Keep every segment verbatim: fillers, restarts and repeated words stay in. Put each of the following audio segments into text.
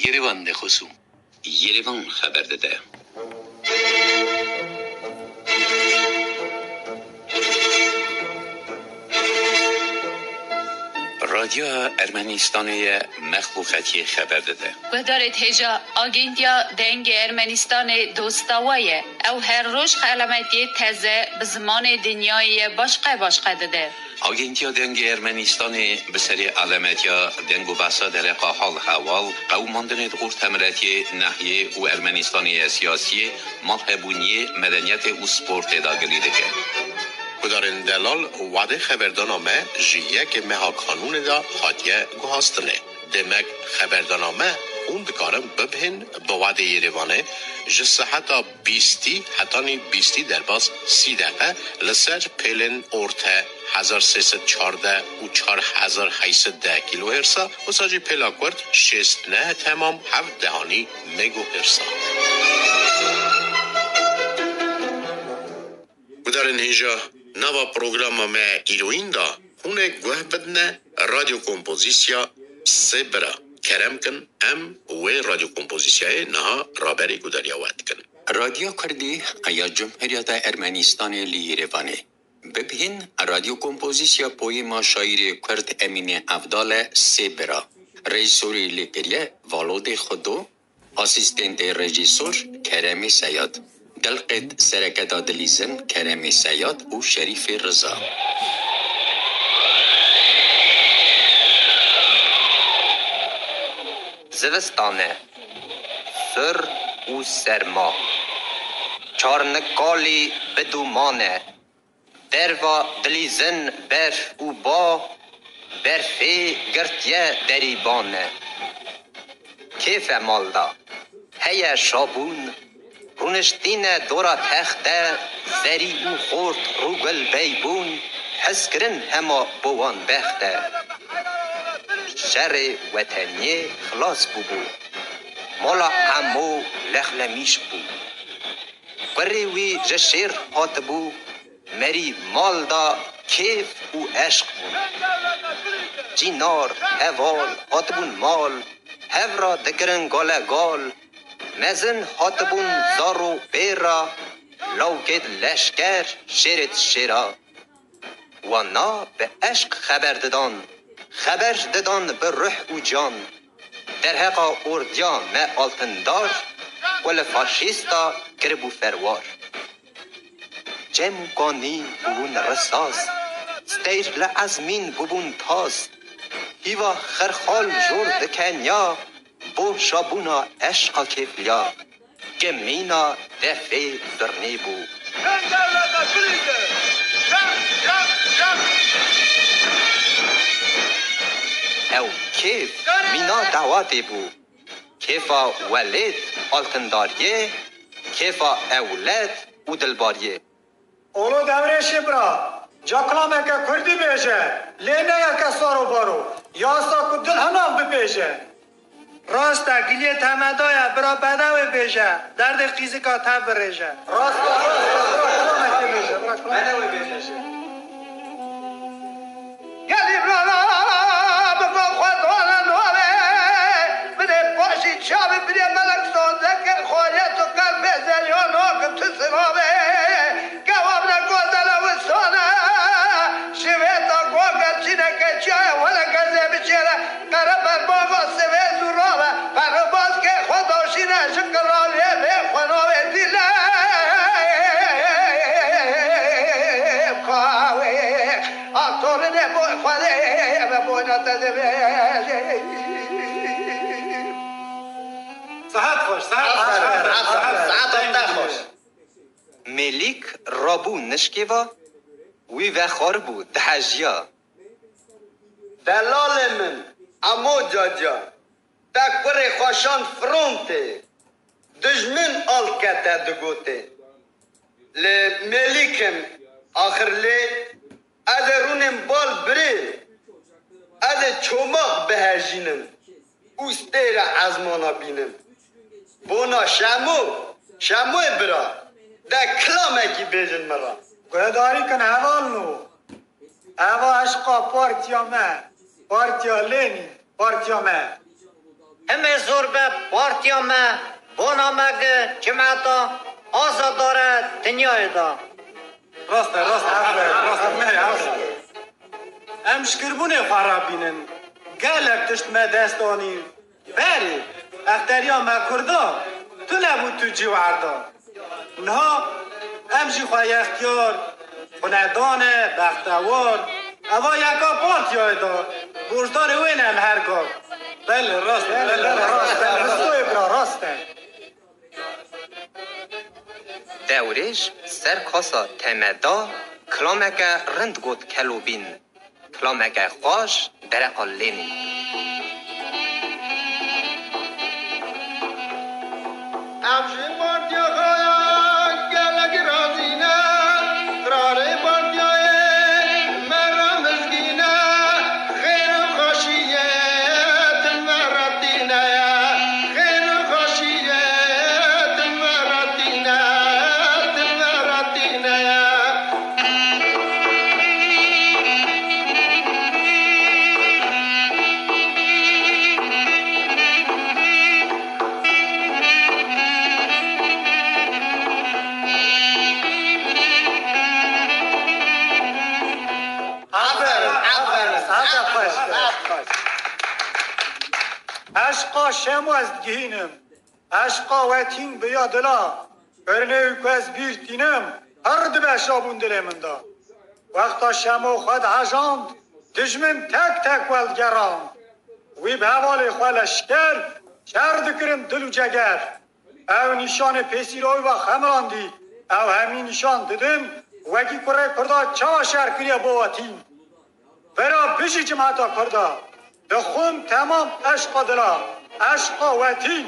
Yerevan de Xusûm. Yerevan xeber dide. Radyoya Ermenistanê ye mexlûqetiyê xeber dide. Guhdarêt hêja Agentiya Dengê Ermenistanê dosta we ye. Ew her roj xelametiyê teze bi zimanê dinyayê ye başqe başqe dide. Agentiya Dengê Ermenistanê bi serê alametiya deng û behsa dereqa hal hewal, qewimandinê di ortemiletiyê, nehiyê û Ermenistanê ye siyasiyê, malhebûniyê, medeniyetê û sportê de gilî dike. Gudarên delal, wadê xeberdana me ji yekê meha Kanûnê de hatiye guhastinê. Demek xeberdana me hûn dikarin bibihên bi wadê Yerêvanê ji seheta bîstî hetanî bîstî derbas sî deqe li ser pêlên orte hezar sê sed çardeh û çar hezar heyt sed deh kîlohêrsa, wisa jî pêla kurt şêst neh temam heft dehanî megohêrsa. Gudarên hêja, nava programa me îroyîn de hûn ê guh bidine radyo kompozîsya Sê Bira. Kerem kin, em wê radyo kompozîsyayê niha raberê gudariya we dikin. Radyo Kurdî ya Cumhuriyeta Ermenistanê li Yerevanê. Bibihîn, radyo kompozîsya poyêma şaîrê Kurd Emînê Evdal e, Sê Bira. Rejîsorî lê kiriye Valodê Xudo, asîstentê rejîsor Keremê Seyad. Dilqêt sereketa dilîzin Keremê Seyad û Şerîfê Riza. Zivistan e. Sir û serma. Çarnikalî bi dûman e. Derva dilîzin berf û ba, berfê girtiye derî ban e. Kêf e mal da, heye şabûn, rûniştîne dora texte, zerî û xort rûgul beybûn, hizkirin hema bo wan bext e. Şerê weteniyê xilas bûbû, mala Emo lexlemîş bû. Kurê wî ji şêr hatibû, merî mal da kêf û eşq bûn. Cînar, heval hatibûn mal, hev ra dikirin gale gal, mezin hatibûn zar û pêra, lawkêt leşker, şêrêt şêra. Wana bi eşq xeber didan, xeber didan bi ruh û can. Derheqa ordiya me altindar, ku li faşîsta kiribû ferwar. Cem û kanî bûbûn risas, steyr li ezmîn bûbûn tas. Hîva xerxal jor dikenya, bo şabûna eşqa kêfliya. Ke mîna defê zirnê bû. Ew kêf mîna dawatê bû. Kêfa welêt altindariyê, kêfa ewled û dilbariyê. Olo Dewrêşê bira, ca kilameke kurdî bêje, lê ne yeke sar û baro, ya sa ku dil hinan bipêje. Rast e, giliyê temeda ye, bira bedewê bêje, derdê qîzika te birêje. Rast e, rast e, bira kilameke bêje, bira kilameke bêje. Gelî rana biko xwe dane navê, bidê paşî çavê, bidê melek sandeke xwe ye, tu qelbê zelya nakin tu sinavê. Kewab ne gozele wisane, şivê ta goge çîneke çiyaye, wele gezê biçêre, qere berbaga sivê zûrave, qere bazkê xwe daşîne, ji qiralê bê xwe navê dîle. Kawê. Aktorine boy xwedê ve boyna te divê. Saet xweş, saet xweş, saet xweş. Mêlîk rabû nişkê va, wî vexwaribû, dihejiya. Delalê min, Emo Caca, te kurê xwe şand frontê, dijmin alt kete digotê. Lê mêlîkim axir lê, ez ê rûnêm bal birê, ez ê çomaq bihejînim û stêre ezmana bînim. Bona Şemo, Şemoyê bira, de kilamekî bêjin min re. Guhdarî kin hevalno, eva eşqa partiya me, partiya Lenîn, partiya me. Heme zor be Partiya me bona me gi cimeta azadar e dinyayê de. Rast e, rast e, rast e, me ya. Em ji kirbûnê xwe rabînin. Gelek tişt me dest anî. Berê, exteriya me Kurda, tu nebû tu cî û erda. Niha em jî xwe yextiyar, xwenedane, bextewar, eva yeka partiyayê da, goşdarê wê ne em her gav. Belê, rast e, belê, rast e. Ristoyê bira, rast e. Dewrêj ser kasa temeda kilameke rind got Kelobîn. Kilameke xweş dereqa lênê. Ev ji partiya xwe ya gelek razî ne, qirarê partiyayê me re mizgîn e, xêr û xweşiyê din me re tîne ye, xêr û xweşiyê din me re tîne, din me re tîne ye. Aferin, aferin, sade xweş. Eşqa Şemo ez digihînim. Eşqa wetîn bi ya dila, pernê ku ez bîr tînim, her dibe şabûn dilê min de. Wexta Şemo xwe dihejand, dijmin tek tek weldigerand. Wî bi hevalê xwe leşker şer dikirin dil û ceger. Ew nîşanê pêsîroyî ve xemilandî, ew hemî nîşan didin, wekî kurê Kurda çawa şer kiriye bo wetîn. Vera bijî cimeta Kurda. Dixwim temam eşqa dila, eşqa wetîn,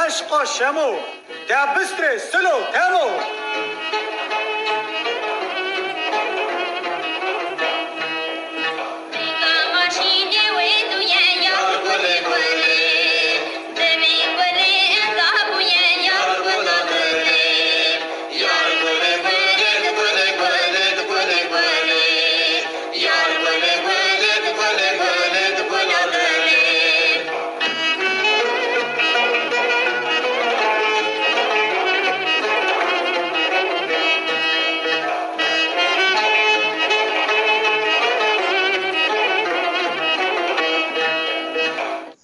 eşqa Şemo. De bistrê silo temo.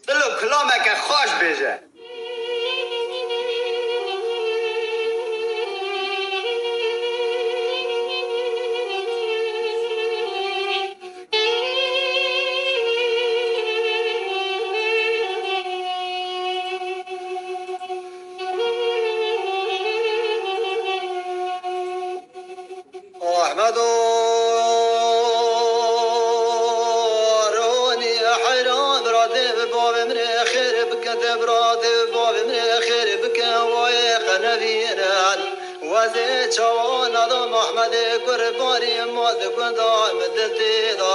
Dilo kilameke xweş bêje. Ahmedo Ronî heyran bira dev bavê min ê xêr bike, dev bira dev bavê min ê xêr bike, wayê qenevîne. Wezê çawan Adam Ahmedê kurbanî ma di gunda min dil tê da.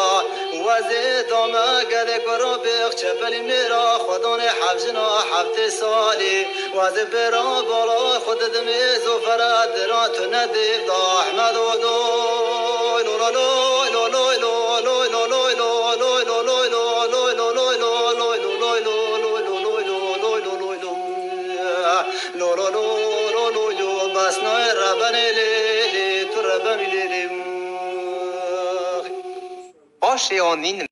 Wezê dame gelê kura bêx çepelî mêra xwedanê hevjina heftê salî. Wezê pêra bala xwe didimê zofere dira tu nedêv da Ahmedo doy. Lo lo loy lo loy lo loy lo loy lo loy lo loy lo loy lo loy lo loy lo loy lo loy lo loy lo loy lo loy lo. Lo lo lo lo lo lo, bes nayê rebenê lê lê, tu rebenî lê lê. Paşê anîn